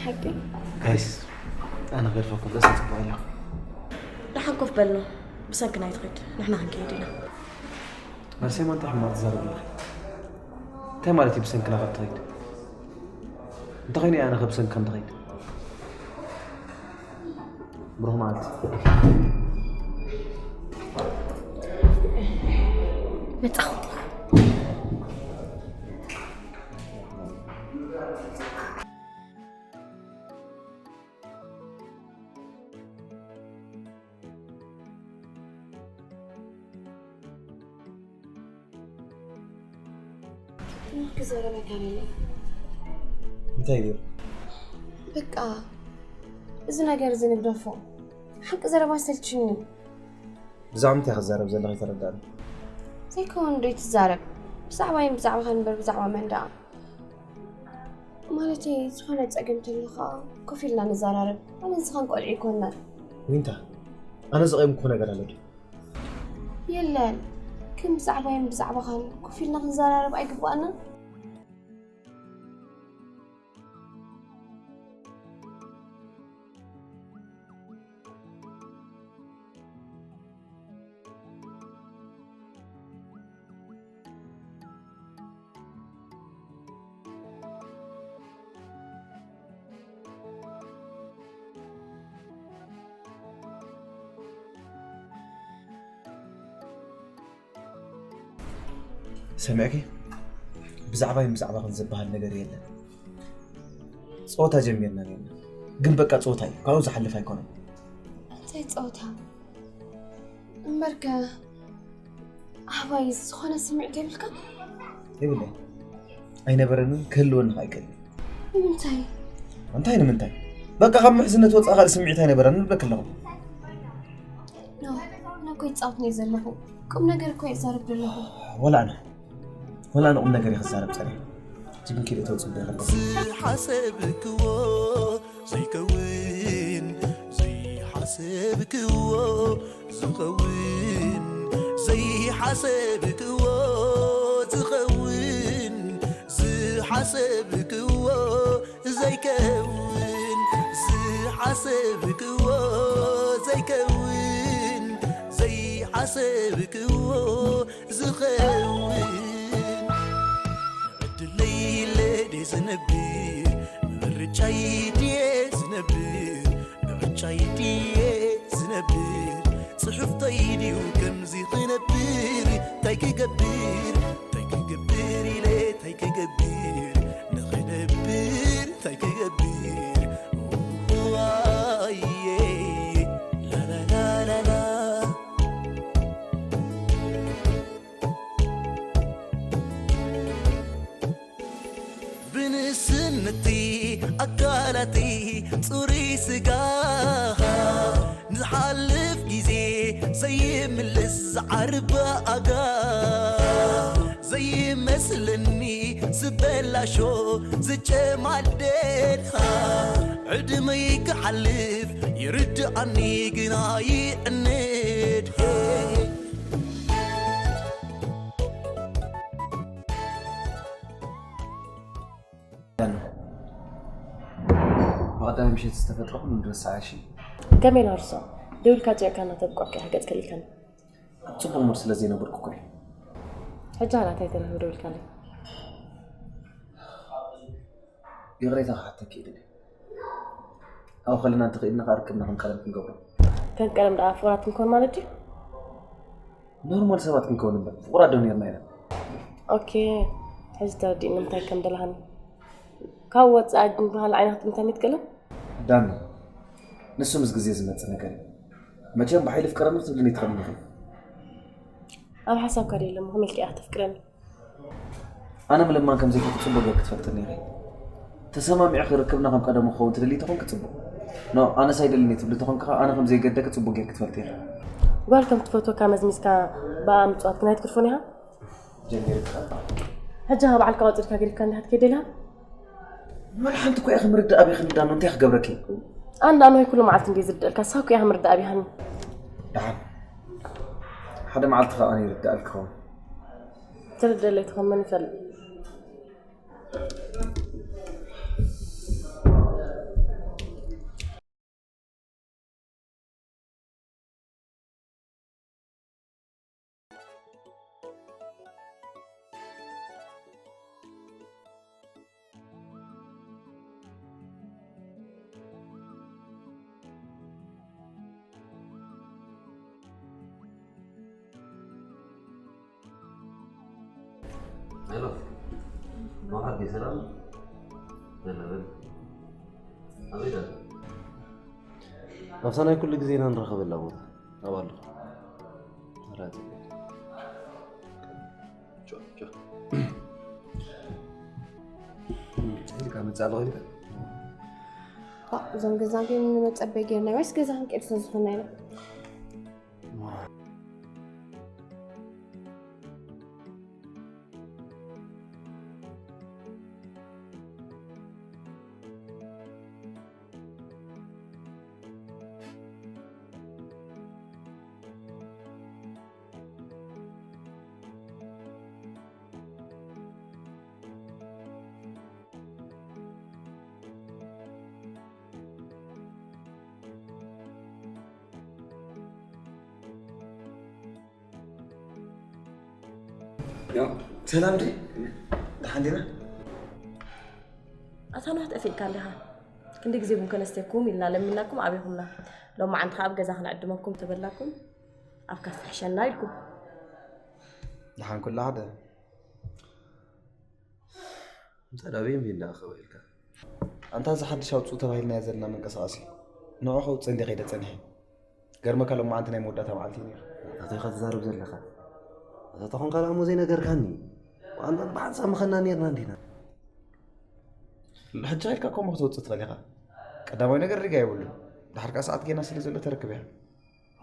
ሓቂ ጋይስ፣ ኣነ ገድፈኩም ደስ ጽቡቕ ኣሎ። ደሓን ኮፍ በል ነው። ብሰንክና ኣይትኸድ፣ ንሕና ክንከይድ ኢና። ኣርሴማ፣ እንታይ ሕማቕ ትዛረብ ኣለኺ? እንታይ ማለት እዩ ብሰንክና ካብ ትኸይድ? እንታይ ኮይኑ እየ ኣነ ከ ብሰንኪ ከም ትኸይድ? ብሩኽ መዓልቲ። መጻኹ። ክዛረበካ ነኒ እንታይ ገይሩ? በቃ እዚ ነገር እዚ ንግደፎ። ሓቂ ዘረባ ሰልችኒ። ብዛዕባ እንታይ ክዛረብ ዘለኺ ተረዳእኒ። ዘይከውን ዶ ትዛረብ? ብዛዕባይን ብዛዕባኻን እምበር ብዛዕባ መን ደኣ? ማለተይ ዝኾነ ጸገም ተሎ ኸኣ ኮፍ ኢልና ንዘራረብ። ኣነ ንስኻን ቆልዑ ይኮንና። ዊንታ፣ ኣነ ዘቐየምኩ ነገር ኣሎ ድዩ? የለን፣ ግን ብዛዕባይን ብዛዕባኻን ኮፍ ኢልና ክንዘራረብ ኣይግባኣና? ሰሚዕኪ? ብዛዕባይ ብዛዕባኽን ዝበሃል ነገር የለን። ፀወታ ጀሚርና ነርና፣ ግን በቃ ፀወታ እዩ፣ ካብኡ ዝሓልፍ ኣይኮነን። እንታይ ፀወታ እምበርከ፣ ኣባይ ዝኾነ ስምዒት የብልካ? የብለይ፣ ኣይነበረንን፣ ክህልወኒ ኸዓ ኣይክእልን። ንምንታይ? እንታይ ንምንታይ? በቃ ካብ ምሕዝነት ወፃእ ካልእ ስምዒት ኣይነበረንን ንብለክ ኣለኹ። ኖ፣ ኣነ እኮ ይፃወት ነየ ዘለኹ። ቁም ነገር እኮ ይዛረብ ዘለኹ። ወላ ኣነ ወላ ኣነ ቁም ነገር እየ ክዛረብ ፀኒሐ። ሕጂ ግን ኪድ እተው ፅበ ይኽእል። ዝሓሰብክዎ ዘይከውን፣ ዘይሓሰብክዎ ዝኸውን፣ ዘይሓሰብክዎ ዝኸውን፣ ዝሓሰብክዎ ዘይከውን፣ ዝሓሰብክዎ ዘይከውን፣ ዘይሓሰብክዎ ዝኸውን። ዕድለይ ኢለ ድየ ዝነብር፣ ምርጫይ ድየ ዝነብር፣ ምርጫይ ድየ ዝነብር፣ ጽሑፍተይ ድዩ ከምዚ ክነብር፣ ታይ ክገብር፣ ታይ ክገብር ኢለ ታይ ክገብር፣ ንኽነብር ታይ ክገብር፣ ዋየ፣ ላላላላላ። ብንእስነቲ ኣካላቲ ጽሩይ ስጋኻ፣ ንዝሓልፍ ግዜ ዘይምልስ ዝዓርብ ኣጋ፣ ዘይመስለኒ ዝበላሾ ዝጨማደድኻ፣ ዕድመይ ክሓልፍ ይርድኣኒ ግና ይዕንድ። ዳኑ፣ ብቐዳሚ ምሸት ዝተፈጥረ ኩሉ ንረስዓ እሺ? ከመይ ናርሶ? ደው ኢልካ ጨቂካ እናተብቋዕ ከይሕ ገጽ ከሊልካኒ። ኣብ ጽቡቕ ሙድ ስለ ዘይነበርኩ እኮ እዩ። ሕጂ ሃላ እንታይ ተረኺቡ ደው ኢልካለይ? ይቕሬታ ክሓተኪ ይደሊ። ኣብ ከለና እንተኽኢልና ከኣ ርክብና ከም ቀደም ክንገብሮ። ከም ቀደም ደኣ ፍቑራት ክንኮን ማለት ድዩ? ኖርማል ሰባት ክንከውን እምበር ፍቑራት ዶ ነርና ኢና? ኦኬ፣ ሕጂ ተረዲእኒ እንታይ ከም ደለኻኒ። ካብ ወጻኢ ግን ባህሊ ዓይንኻ ጥምታ ኣይትክእልን? ዳኑ፣ ንሱ ምስ ግዜ ዝመጽእ ነገር እዩ። መቸም ብሓይሊ ፍቀረኒ ክትብልኒ ኣይትኽእልን ኢኺ። ኣብ ሓሳብካ ድየ ኣለኹ፣ ከመይ ኢልካ ኢኻ ተፍቅረኒ? ኣነ ምልማን ከም ዘይፈቱ ጽቡቕ ጌርኪ ትፈልጥኒ ኢኺ። ተሰማሚዕኺ ርክብና ከም ቀደሙ ክኸውን ትደልዪ ተኾንኪ ጽቡቕ። ኖ፣ ኣነስ ኣይደልን እየ ትብሊ ተኾንኪ ከኣ ኣነ ከም ዘይገደኪ ጽቡቕ ጌርኪ ትፈልጢ ኢኺ። ጓል ከም ትፈትወካ መዝሚዝካ ብኣ ምጽዋት ግን ኣይትገድፎን ኢኻ? ጀሚርካ። ሕጂ ኸኣ ባዕልካ ቆጺርካ ገዲፍካ እንዲኻ ትከይድ ኢኻ? ወላ ሓንቲ እኮ ኢኺ ምርዳእ ኣቢኺ ዳኑ፣ እንታይ ክገብረኪ? ኣንዳ ኣንሆይ ኩሉ መዓልቲ እንዴ ዝርድአልካ ሳኩ እያ ምርዳእ ኣብያሃኒ። ደሓን ሓደ መዓልቲ ከኣ ይርዳእልካ ኸውን። ትርደለይ ትኸውን መን ይፈልጥ። ሄሎ መሓርጌ ሰላም ዘለበል ኣበይ ዳር ኣብታ ናይ ኩሉ ግዜና ንረኸበላ ቦታ ኣብ ኣለኹ ራቲ ኢልካ መጻ ኣለኹ ኢልካ እዞም ገዛ ግን ንመጸበይ ጌርና ወይስ ገዛ ክንቀይር ስለ ዝኾንና ኢና ሰላም ዲ ደሓን ዲና? ኣታ ኖህ ጠፊእካ እንዲኻ? ክንዲ ግዜ ቡን ከነስተኩም ኢልና ለሚናኩም ኣቢኹምና። ሎማዓንቲ ኣብ ገዛ ክንዕድመኩም ተበላኩም ኣብ ካፌ ሕሸና ኢልኩም። ደሓን ኩላ ሓደ እንታይ ዳበይ ሚና ኣኸበ ኢልካ ኣንታ እዚ ሓድሽ ኣውፅኡ ተባሂልናዮ ዘለና መንቀሳቐሲ ንዑ ከውፅእ እንደ ከይደ ፀኒሐ ገርመካ ሎማዓንቲ ናይ መወዳእታ መዓልቲ እዩ ነይሩ እንታይ ኢኻ ትዛረብ ዘለኻ እዛ ተኾንካ ደኣ እሞ ዘይነገርካኒ ኣንታ ብሓንሳብ ምኸና ነርና እንዲና ሕጂ ኢልካ ከምኡ ክትወፅእ ትኽእል ኢኻ ቀዳማዊ ነገር ሪጋ የብሉን ድሓር ከዓ ሰዓት ጌና ስለ ዘሎ ተረክብ እያ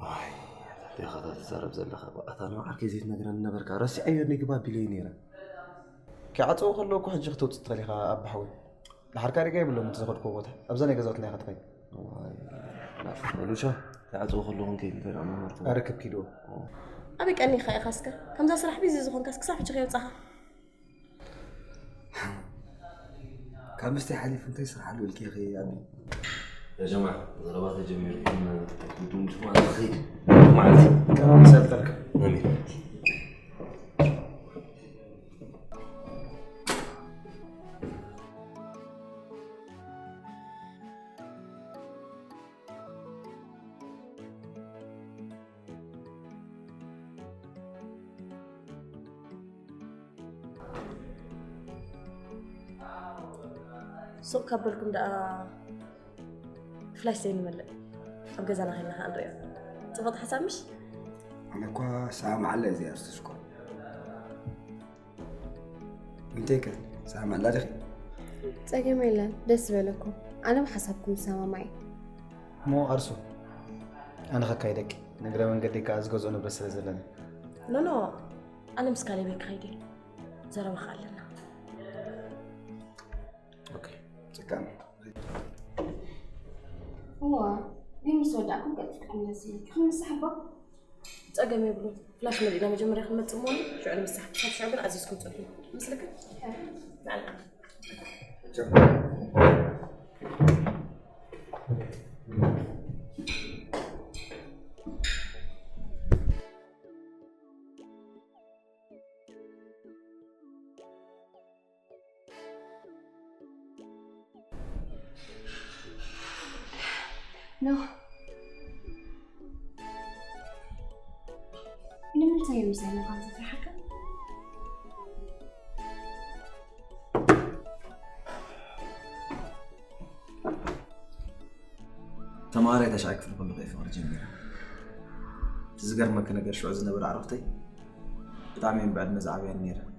ዋይ እንታይ ኢኻ ትዛረብ ዘለኻ ኣታ ንባዕልከይ ዘይትነግረኒ ነበርካ ረሲዐዮ እንደ ግባ ቢለይ ነይረ ክዓፀዎ ከለዉ እኮ ሕጂ ክተውፅእ ትኽእል ኢኻ ኣባሓወይ ድሓር ከዓ ሪጋ የብሎም እቲ ዝኸድክዎ ቦታ ኣብዛ ናይ ገዛውትና ኢኻ ትኸይድ በሉሻ ክዓፀዎ ከለዉ ክንከይድ እንታይ ደኣ መመርቶ ኣረ ክብ ኪድዎ ኣበይ ቀኒኻ ኢኻ እስከ ከምዛ ስራሕ ቢዚ ዝኾንካስ ክሳብ ሕጂ ከየውፃኻ ካብ መስተ ሓሊፉ እንታይ ስራሕ ኣሎ ኢልኪ ኢኺ ኣቢ يا جماعة ضربات الجماهير كنا بدون جمعة الخير مع الخير كمان سألتلك آمين ሱቕ ካብ በልኩም ደኣ ፍላሽ ዘይንመልእ ኣብ ገዛና ከይልና ከዓ ንሪኦ ፅቡቕ ሓሳብ ምሽ ኣነ እኳ ሰማማዓለ እዚኣ ኣርትስኮ እንተይከ ሰማማዓላ ዲኺ ፀገም የለን ደስ ዝበለኩም ኣነ ብሓሳብኩም ዝሰማማዕ እዩ እሞ ኣርሱ ኣነ ከካይደቂ ንግረ መንገደይ ከዓ ዝገዝኦ ንብረት ስለ ዘለኒ ኖኖ ኣነ ምስ ካሌበይ ክኸይድ እየ ዘረባ ከዓ ኣለና ፅካም እዋ ግን ምስ ወዳእኩም ቀልጢፍኩም መሲ ክምሳሕባ ፀገም የብሉን ፍላሽ መሊእና መጀመርያ ክንመፅእ እሞ ሽዑ ንምሳሕ ክሳብ ሽዑ ግን ኣዚዝኩም ፅንሑ ምስልክ ንዓና ኖህ ንምንታይ እዮም ምሳይ ምዃን ዝፈርሓካ? ተምሃራይ ተሽዓይ ክፍሊ ከለኹ እየ ፍቕሪ ጀሚረ። እቲ ዝገርመኪ ነገር ሽዑ ዝነበረ ኣዕሩኽተይ ብጣዕሚ እየን ብዕድመ ዝዓብያን ነይረን።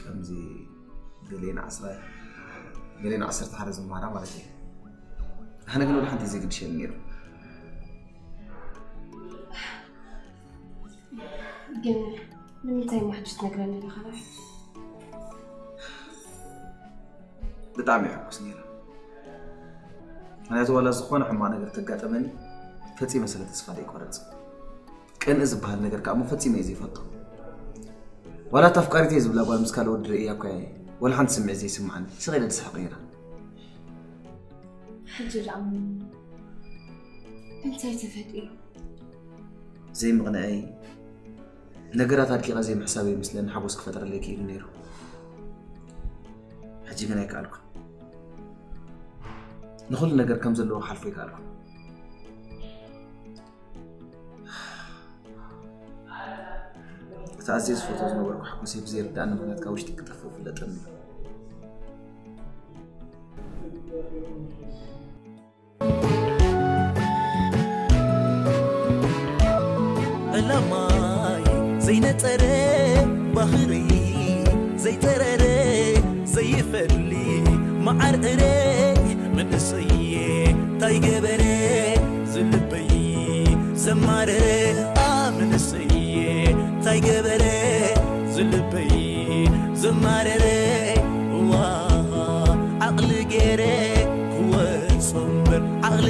ከምዚ ገሊኤን ዓስራይ ገሊኤን ዓሰርተ ሓደ ዝመሃራ ማለት እየ። ኣነ ግን ወላ ሓንቲ ዘይግድሸኒ ነይሩ። ግን ንምንታይ እሞ ሕጂ ትነግረኒ ኣለኻ? ብጣዕሚ እየ ሕጉስ ነይረ። ምክንያቱ ዋላ ዝኾነ ሕማቕ ነገር ተጋጠመኒ ፈጺመ ስለ ተስፋ ዘይቆርጽ። ቅንኢ ዝበሃል ነገር ከዓ እሞ ፈጺመ እየ ዘይፈልጦ። ዋላ እታ ኣፍቃሪተይ ዝብላ ጓል ምስ ካልእ ወዲ ርእያ እኳ እየ፣ ዋላ ሓንቲ ስምዒት ዘይስምዓኒ። ስቕ ኢለ ዝስሕቕ ነይረ። ሕጂ ደኣ እንታይ ተፈጢሩ? ዘይምቕንዐይ፣ ነገራት ኣድቂቐ ዘይምሕሳበይ ምስለኒ ሓጎስ ክፈጥረለይ ክኢሉ ነይሩ። ሕጂ ግን ኣይከኣልኩን። ንኹሉ ነገር ከም ዘለዎ ክሓልፎ ኣይከኣልኩን። እቲ ኣዝየ ዝፈትዎ ዝነበርኩ ሓጎሰይ ብዘይርድኣኒ ምኽንያት ካብ ውሽጢ ክጠፍእ ፍለጠኒ። ዕላማይ ዘይነጸረ ባህሪ ዘይጠረረ ዘይፈሊ መዓር እረ መንእሰየ ታይ ገበረ ዝልበይ ዘማረረ ኣ መንእሰየ ታይ ገበረ ዝልበይ ዘማረረ ዋ ዓቕሊ ገይረ ክወጾ እምበር ዓቕሊ